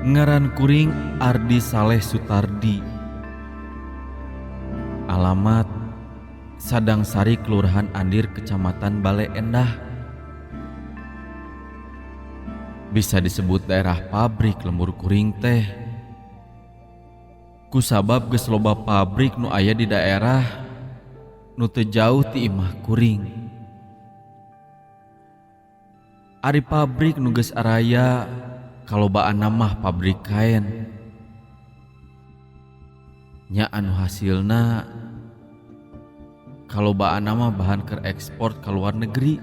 Ngaran kuring Ardi Saleh Sutardi. Alamat Sadang Sari, Kelurahan Andir, Kecamatan Bale Endah. Bisa disebut daerah pabrik lembur kuring teh. Kusabab geus loba pabrik nu aya di daerah nu teu jauh ti imah kuring. Ari pabrik nu geus araya kalobaan mah pabrik kain. Nya anu hasilna kalobaan mah bahan keur ekspor ka luar negeri.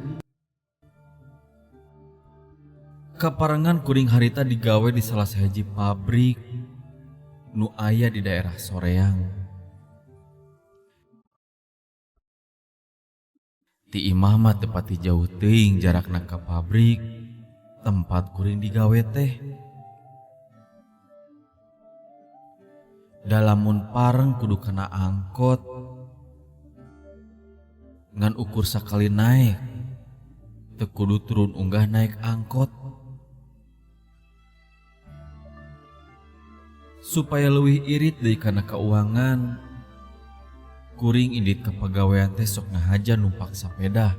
Kaparengan kuring harita digawe di salah sahiji pabrik nu aya di daerah Soreang. Ti imah mah teu pati jauh teuing jarakna ka pabrik tempat kuring digawe teh. Da lamun pareng kudu kana angkot, ngan ukur sakali naek teu kudu turun unggah naik angkot. Supaya leuwih irit deui kana keuangan, kuring indit ka pagawean teh sok ngahaja numpak sapeda.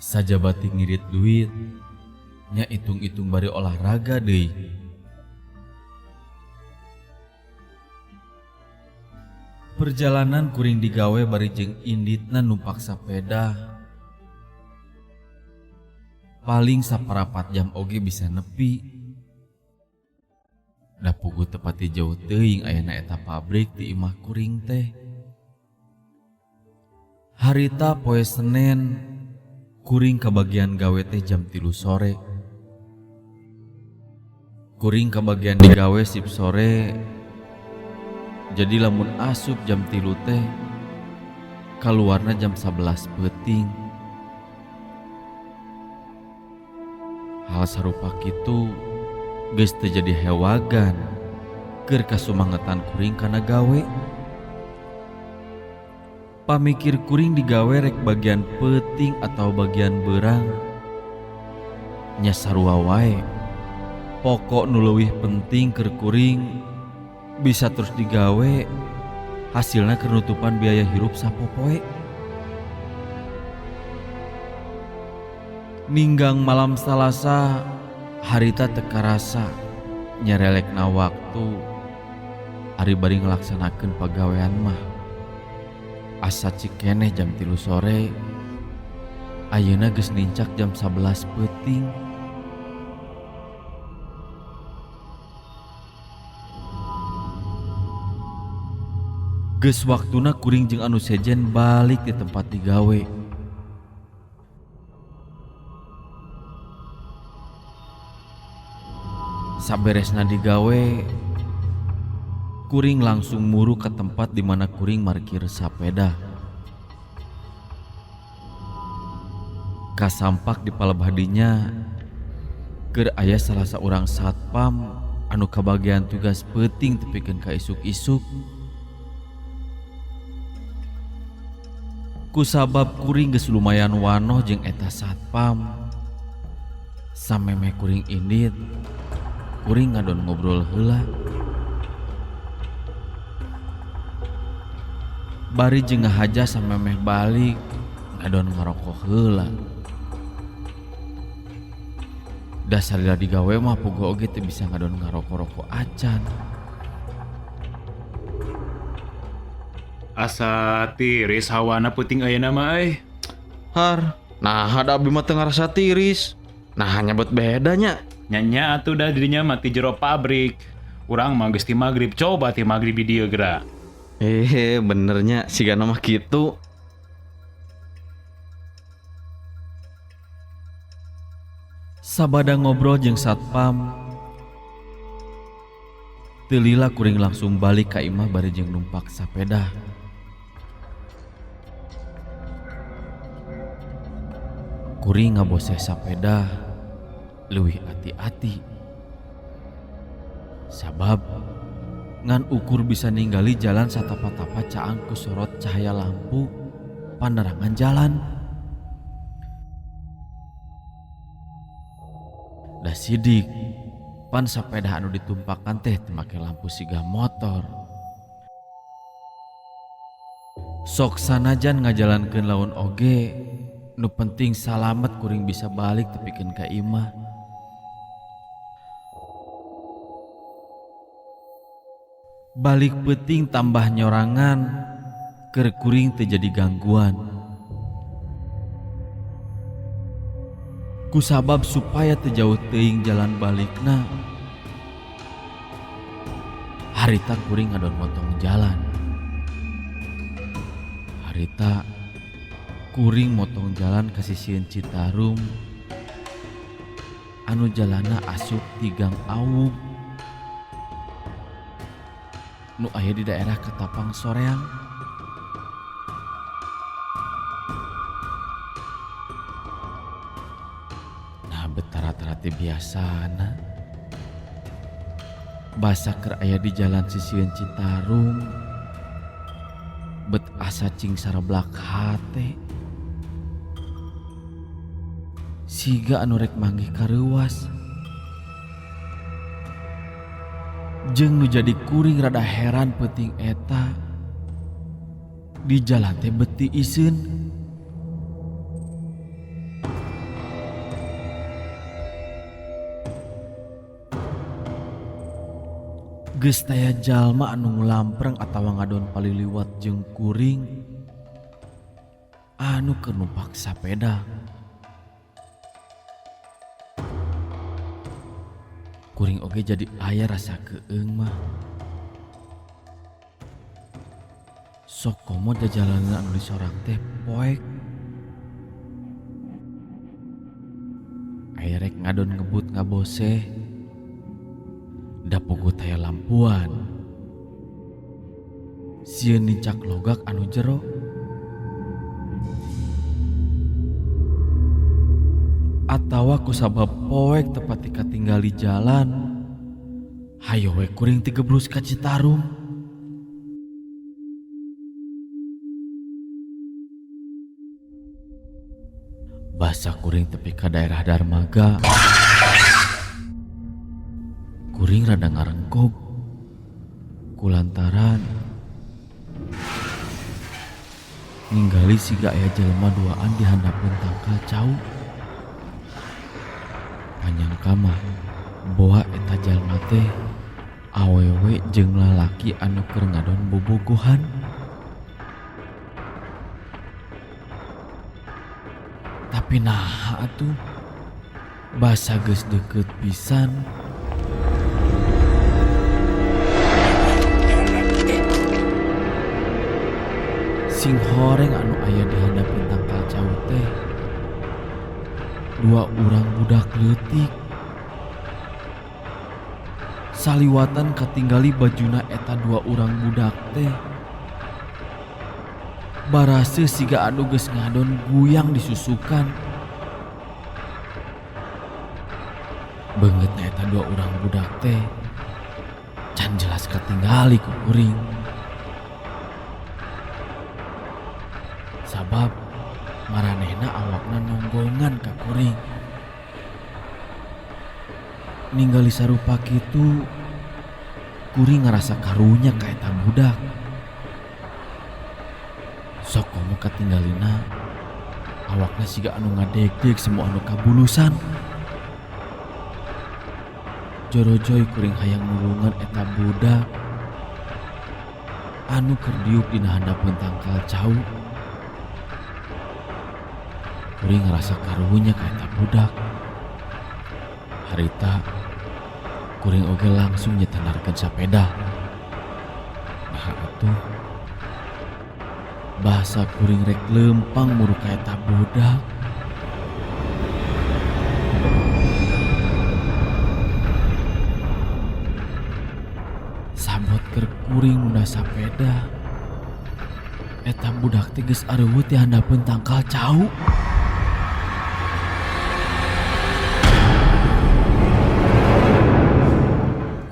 Sajaba ti ngirit duit, nya itung-itung bari olahraga deui. Perjalanan kuring digawe bari jeung inditna numpak sapeda paling saparapat jam oge bisa nepi. Da puguh teu pati jauh teuing ayana eta pabrik ti imah kuring teh. Harita poe Senen kuring kabagian gawe teh jam 3 sore. Kuring kabagian digawe sip sore. Jadi lamun asup jam 3 teh kaluarna jam 11 peuting. Hal sarupa kitu geus teu jadi hewagan keur kasumangetan kuring kana gawe. Pamikir kuring digawe rek bagian peuting atau bagian beurang nya sarua wae. Pokok nu leuwih penting keur kuring bisa terus digawe hasilna keur nutupan biaya hirup sapopoe. Ninggang malam Salasa harita teu karasa nyerelekna waktu ari bari ngalaksanakeun pagawean mah. Asa cikeneh jam 3 sore, ayeuna geus nincak jam 11 peuting. Geus waktuna kuring jeung anu sejen balik di tempat digawe. Saberesna digawe, kuring langsung muru ke tempat di mana kuring markir sapeda. Kasampak di palebah dinya keur aya salah saurang satpam anu kabagian tugas peuting tepikeun ka isuk-isuk. Kusabab kuring geus lumayan wanoh jeung eta satpam, samemeh kuring indit, kuring ngadon ngobrol heula. Bari jeung ngahaja samemeh balik ngadon ngarokok heula. Dasar lila digawe mah puguh oge teu bisa ngadon ngarokok-rokok acan. Asa tiris hawana peuting ayeuna mah euy. Har, nah ada abi mah teu ngarasa tiris. Nah nyebut bedanya. Nya-nya atuh dah dirinya mah ti jero pabrik. Urang mah geus ti magrib, coba ti magrib di dieu geura. Benernya sigana mah kitu. Sabada ngobrol jeung satpam, Teu lila kuring langsung balik ka imah bari jeung numpak sapeda. Kuring ngaboseh sapeda leuwih ati-ati. Sabab ngan ukur bisa ninggali jalan satapa-tapa caang ku sorot cahaya lampu panerangan jalan. Da sidik pan sapeda anu ditumpakan teh teu make lampu siga motor. Sok sanajan ngajalankeun laun oge, nu penting salamet kuring bisa balik tepikeun ka imah. Balik peuting tambah nyorangan, keur kuring teu jadi gangguan. Kusabab supaya teu jauh teuing jalan balikna, harita kuring ngadon motong jalan. Harita kuring motong jalan ka sisieun Citarum anu jalana asup ti Gang Awug nu aya di daerah Ketapang Soreang. Nah, betara-tara teh biasana basa keur aya di jalan sisieun Citarum bet asa cing sarablak hate siga anu rek manggih kareuwas. Jeung nu jadi kuring rada heran peuting eta di jalan teh beti iseun. Geus taya jalma anu ngulampreng atawa ngadon paliliwat jeung kuring anu keur numpak sapeda. Kuring oge jadi aya rasa keung mah. Sok komo jajalanan anu disorang teh poek. Aya rek ngadon ngebut ngaboseh. Da puguh taya lampuan. Sieun nincak logak anu jero. Atawa kusabab poek tepati katinggali jalan, hayo we kuring tigebrus ka Citarum. Basa kuring tepi ka daerah Darmaga, kuring rada ngarengkog kulantaran ninggali siga aya jelema duaan di handapeun tangkal cau. Panyangka mah boa eta jalma teh awewe jeung lalaki anu keur ngadon bobogohan. Tapi naha atuh basa geus deukeut pisan. Sing horeng anu aya di handapeun tangkal cau teh dua urang budak leutik. Saliwatan katinggali bajuna eta dua urang budak teh baraseuh siga anu geus ngadon guyang disusukan. Beungeutna eta dua urang budak teh can jelas katinggali ku kuring. Sabab maranehna awakna nonggongan ka kuring. Ninggali sarupa kitu, kuring ngarasa karunya ka eta budak. Sok komo katinggalina awakna siga anu ngadegdeg semua anu kabulusan. Jorojoy kuring hayang nulungan eta budak anu keur diuk dina handapeun tangkal cau. Kuring ngerasa karunya ka eta budak. Harita kuring oge langsung nyetandarkeun sapeda. Nah atuh bahasa kuring rek lempang muru ka eta budak. Sabot keur kuring nunda sapeda. Eta budak teh geus areuweuh ti handapeun tangkal cau.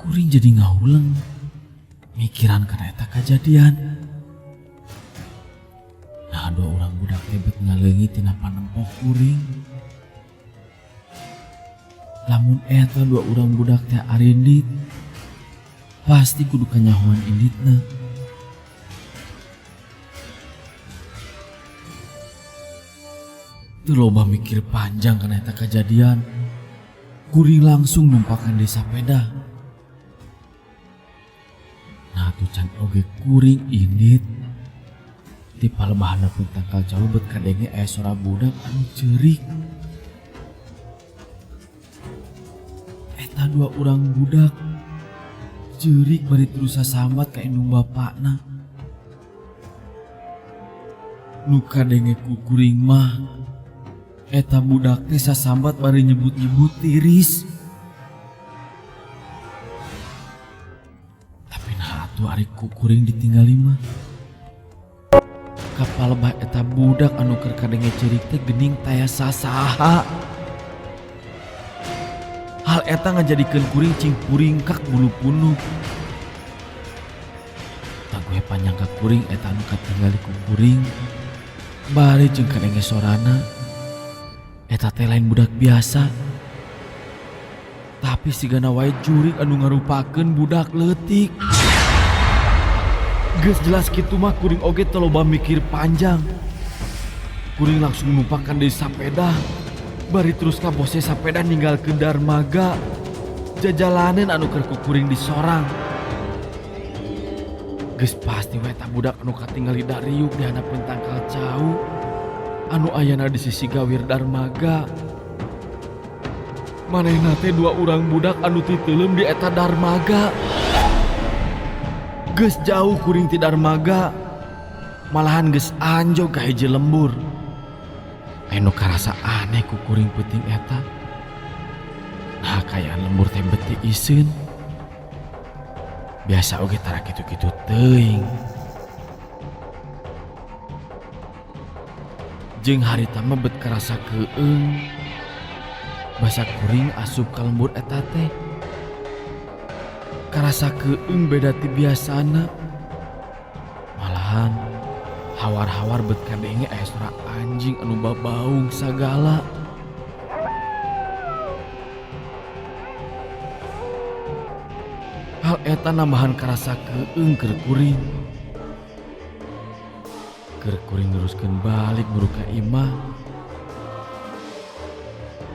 Kuring jadi ngahuleng mikiran kana eta kajadian. Nah, dua urang budak teh bet ngaleungit tina panempok kuring. Lamun eta dua urang budak teh arindit, pasti kudu kanyahoan inditna. Teu loba mikir panjang kana eta kajadian. Kuring langsung numpakan di sapeda. Nah, tuh can oge kuring indit. Di palebahna pun tangkal cau bet kadenge aya sora budak anu ceurik. Eta dua urang budak ceurik bari terus sasambat ka indung bapakna. Nu kadenge ku kuring mah eta budak teh sasambat bari nyebut-nyebut tiris. Tapi nah atuh ari ku kuring ditinggali mah. Kapal bah eta budak anu keur kadenge ceurik teh geuning taya sasaha. Hal eta ngajadikeun kuring cing puringkak bulu punuk. Taguhe panyangka kuring eta anu katinggali ku kuring. Bari jeung kadenge sorana eta teh lain budak biasa. Tapi sigana wae jurig anu ngarupakeun budak leutik. Geus jelas kitu mah kuring oge teu loba mikir panjang. Kuring langsung numpakan deui sapeda. Bari terus kabose sapeda ninggalkeun darmaga. Jajalaneun anu keur ku kuring disorang. Geus pasti we eta budak anu katinggali dariuk di handapeun tangkal cau anu ayana di sisi gawir darmaga. Manehna teh dua urang budak anu titeuleum di eta darmaga. Geus jauh kuring ti darmaga, malahan geus anjog ka hiji lembur. Anu karasa aneh ku kuring peuting eta. Nah, kaayaan lembur teh beuti iseun. Biasa oge tara kitu-kitu teuing. Jeung harita mah bet karasa keueung. Basa kuring asup ka lembur eta teh. Karasa keueung beda ti biasana. Malahan hawar-hawar bet kadenge aya suara anjing anu babaung sagala. Hal eta nambahan karasa keueung keur kuring. Keur kuring neruskeun balik muru ka imah.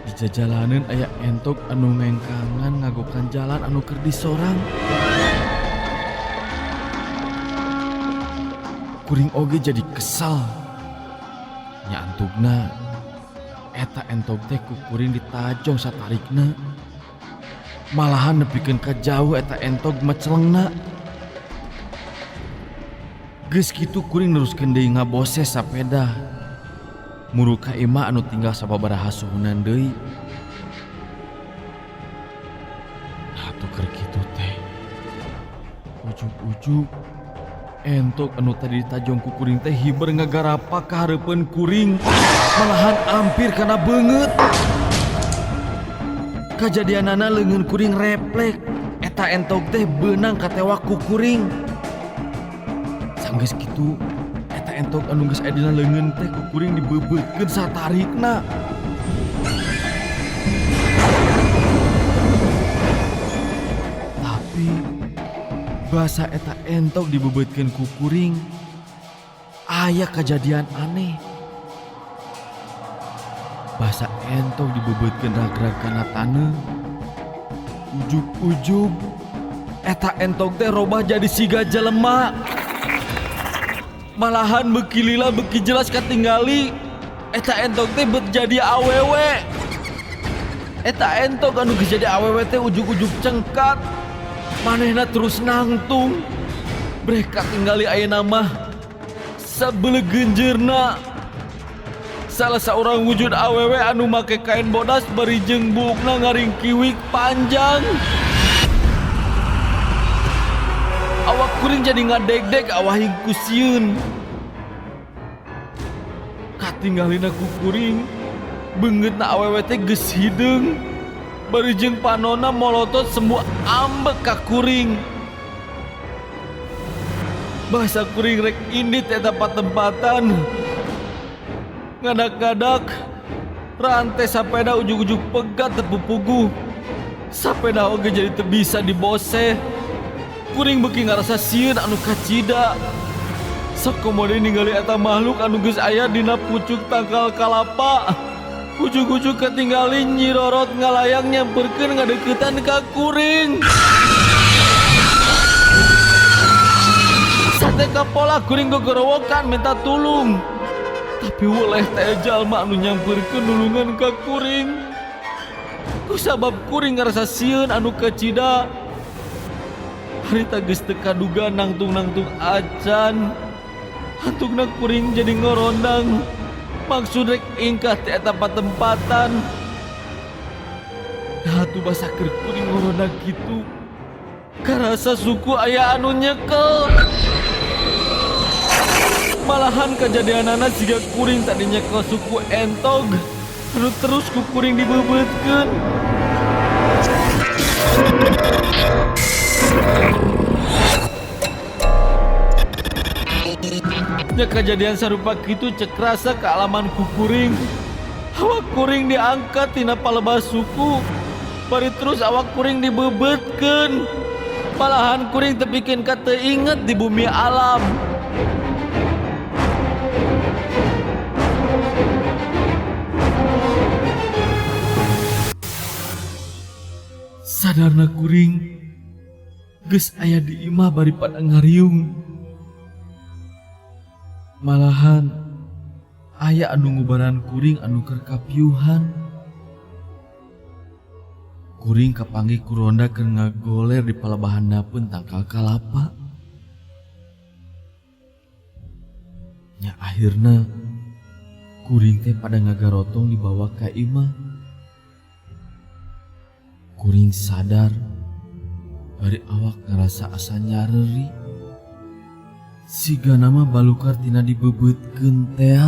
Di jajalaneun aya entok anu ngengkangan ngagokan jalan anu keur disorang. Kuring oge jadi kesal. Nya antugna eta entok teh ku kuring ditajong satarikna. Malahan nepikeun ka jauh eta entok mecelengna. Geus kitu kuring neruskeun deui ngaboses sapeda. Muru ka imah anu tinggal sababaraha suhunan deui. Nah atuh keur kitu teh. Ujug-ujug entok anu tadi ditajong ku kuring teh hiber ngagarapak ka hareupeun kuring. Malahan ampir kana beungeut. Kajadianana leungeun kuring reflek. Eta entok teh beunang katewak ku kuring. Sanggeus kitu eta entok anu geus aya dina leungeun teh ku kuring dibeubeutkeun satarikna. Tapi basa eta entok dibeubeutkeun ku kuring, aya kajadian aneh. Basa entok dibeubeutkeun rag-rag kana taneuh. Ujug-ujug eta entok teh robah jadi siga jelema. Malahan beuki lila beuki jelas katinggali eta entok teh bet jadi awewe. Eta entok anu geus jadi awewe teh ujug-ujug cengkat. Manehna terus nangtung. Breh katinggali ayeuna mah sabeulegeunjeurna. Salah seorang wujud awewe anu make kain bodas bari jeung buukna ngaringkiwik panjang. Kuring jadi ngadegdeg awahing ku sieun. Katinggalina ku kuring beungeutna awewe teh geus hideung. Bari jeung panonna molotot sembuh ambek ka kuring. Bahasa kuring rek indit eta patempatan. Ngadak-ngadak rantai sapeda ujug-ujug pegat teu pupuguh. Sapeda oge jadi teu bisa diboseh. Kuring beuki ngarasa sieun anu kacida. Sakomo deui ningali eta makhluk anu geus aya dina pucuk tangkal kalapa. Ujug-ujug katingali Nyi Rorot ngalayang nyamperkeun ngadeuketan ka kuring. Sate kapola kuring gogorowokan minta tulung. Tapi weleh teh jalma anu nyamperkeun nulungan ka kuring. Kusabab kuring ngarasa sieun anu kacida. Harita geus teu kaduga nangtung-nangtung acan. Hantungna kuring jadi ngorondang. Maksud rek ingkah ti eta patempatan. Nah atuh basa keur kuring ngorondang kitu. Karasa suku aya anu nyekel. Malahan kajadianana siga kuring tadi nyekel suku entog. Anu terus ku kuring dibeubeutkeun. Nya kajadian sarupa kitu cek rasa kaalaman ku kuring. Awak kuring diangkat tina palebah suku. Bari terus awak kuring dibeubeutkeun. Malahan kuring tepikeun ka teu inget di bumi alam. Sadarna kuring geus aya di imah bari pada ngariung. Malahan aya anu ngubaran kuring anu keur kapiuhan. Kuring kapanggih ku ronda keur ngagoler di palebahan dapeun tangkal kalapa. Nya akhirna kuring teh pada ngagarotong dibawa ka imah. Kuring sadar bari awak ngarasa asa nyareuri. Siga nama balukar tina dibeubeutkeun tea.